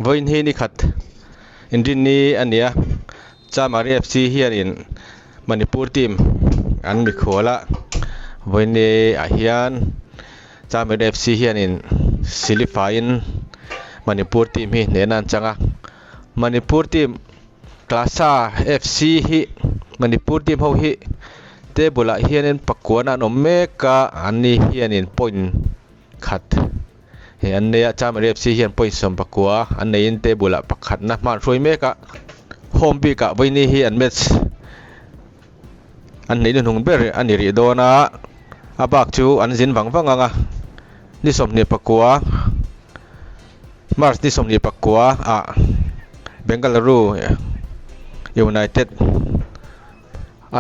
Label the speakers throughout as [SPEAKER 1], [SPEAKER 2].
[SPEAKER 1] Vawiin hi ni khat inrinni a ni a, Chamari FC hianin Manipur team an mikhual a, vawiin ni ah hian Chamari FC hianin silifaiin Manipur team hi hnehna an chang a, Manipur team Klasa FC hi Manipur team ho hi table ah hianin pakuan an awm mek a, anni hianin point khat Hei an nei a, Chamari FC hian point 19 an neiin table ah pakhatna hma an hruai mek a, home bik ah vawiini hi an match an neih hnuhnung ber a ni rih dawn a, a bak chu an zin vang vang ang a, ni 29 March ni 29 ah Bengaluru United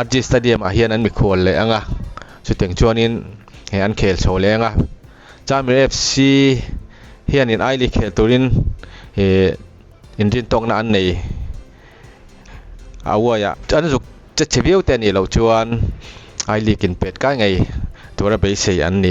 [SPEAKER 1] RG Stadium ah hian an mikhual leh ang a, chutiang chuanin hei an khel chho leh ang a. Chamir FC hianin I League khel turin ih inrintawkna an nei a uai a, an zuk che chhe viau te a nih loh chuan I League in pet kai ngei tura beisei an ni.